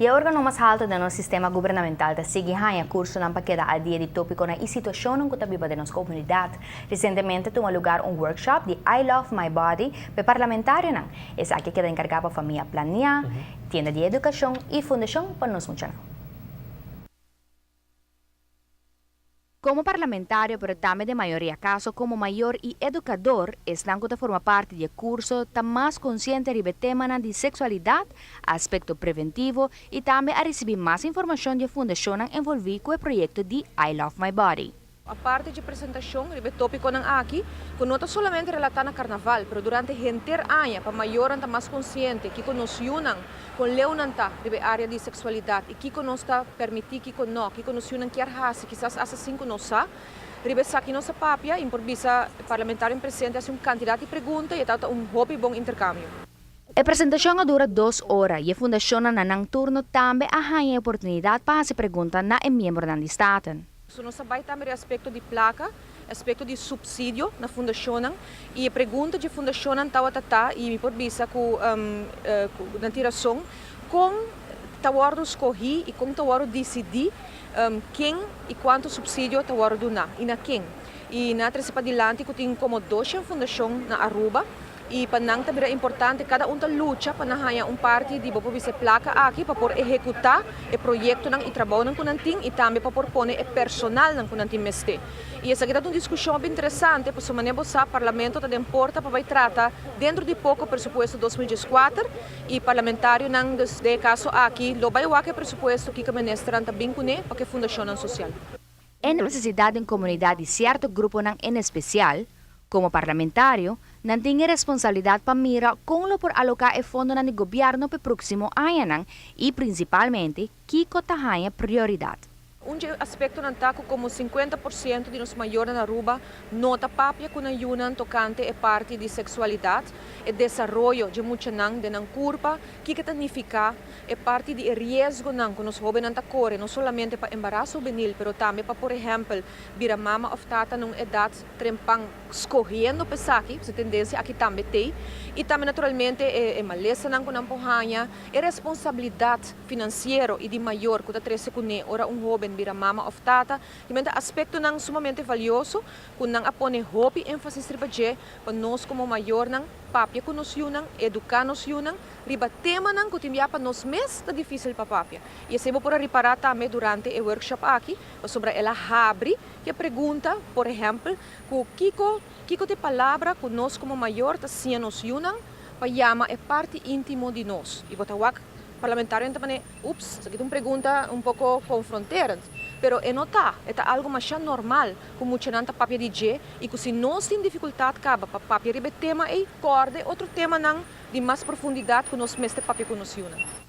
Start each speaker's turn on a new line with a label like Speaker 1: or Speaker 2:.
Speaker 1: E organo mas halto den nos sistema gubernamental ta sigui haña cursonan pa keda al dia di topiconan y situacionnan cu ta biba den nos comunidad. Recientemente tuma lugar un workshop di I Love My Body pa e parlamentarionan. Esaki keda encarga pa Famia Planea, Tienda di Educacion y Fundacion pa Nos Muchanan. Como parlamentario pero tambe den mayoria caso como mayor y educador, esnan cu ta forma parti di e curso ta mas consciente riba e temanan di sexualidad, aspecto preventivo y tambe a ricibi mas informacion di e fundacionnan envolvi cu e proyecto di I Love My Body.
Speaker 2: Aparte dje presentacion riba e topiconan aki, cu no ta solamente relata na Carnaval, pero durante henter aña pa mayornan ta mas consciente kico nos yunan, con leunan ta riba e area di sexualidad y kico nos ta permiti, kico no, kico nos yunan kier haci, kisas hasta sin cu nos sa. Riba esaki nos a papia y por bisa e parlamentarionan presente a haci un cantidad di pregunta y e tabata un hopi bon intercambio.
Speaker 1: E presentacion a dura dos ora y e fundacionnan na nan turno tambe a haña e oportunidad pa haci pregunta na e miembronan di Staten.
Speaker 2: So nos a bai tambe riba aspekto di plaka, aspekto di supsidio na fundashonnan i e pregunta dje fundashonnan tabata ta, i mi por bisa ku nan tin rason, kon ta wòrdu skohí i kon ta wòrdu disidí ken i kuantu supsidio ta wòrdu duná i na ken. I nan a trese padilanti ku tin komo doshen fundashon na Aruba. I pa nan ta bira importante, kada un ta lucha pa nan haña un parti di bo por bisa e plaka aki pa por ehekutá e proyektonan i trabounan ku nan tin i tambe pa por pone e personalnan ku nan tin mester. I esaki ta un diskushon hopi interesante pasobra manera bo sa Parlamento ta den porta pa bai trata dentro di poko presupuesto 2014 i parlamentarionan dus den e kaso aki lo bai wak e presupuesto kiko ministernan ta bin kuné pa ku e fundashonnan sosial.
Speaker 1: E nesesidat den komunidat di sierto gruponan en espesial, komo parlamentario, nan tin e responsabilidat pa mira kon lo por aloká e fondonan di gobièrnu p'e próksimo añanan i prinsipalmente kiko ta haña prioridat.
Speaker 2: Un dje aspektonan ta ku komo 50% di nos mayornan na Aruba no ta papia ku nan yunan tokante e parti di seksualidat, e desaroyo dje muchanan den nan kurpa, kiko ta nifiká E parti di e riesgonan ku nos hóbennan ta kore, no solamente pa embaraso hubenil, pero tambe pa, por ehèmpel, bira mama òf tata na un edat trempan skohiendo pa esaki, pasobra e tendensia aki tambe t'ei. I tambe naturalmente e malesanan ku nan por haña, e responsabilidat finansiero i di mayor ku ta trese kuné ora un hóben bira mama òf tata. Kimen ta aspektonan sumamente valioso ku nan a pone hopi énfasis riba dje pa nos komo mayornan papia ku nos yunan, eduká nos yunan, riba temanan ku tin bia pa nos mes ta difísil pa papia. I esei bo por a ripará tambe durante e workshop aki, pasobra el a habri ku e pregunta, por ehèmpel, ku kiko kiko ta e palabra ku nos komo mayor ta siña nos yunan pa yama e parti íntimo di nos? I bo ta wak parlamentarionan ta pone, Ups, esaki ta un pregunta un poko konfronterend. Pero e no ta, e ta algu masha normal ku muchanan ta papia di dje i ku si nos tin difikultat kaba pa papia riba e tema ei, kòrda e otro temanan di mas profundidat ku nos mester papia ku nos yunan.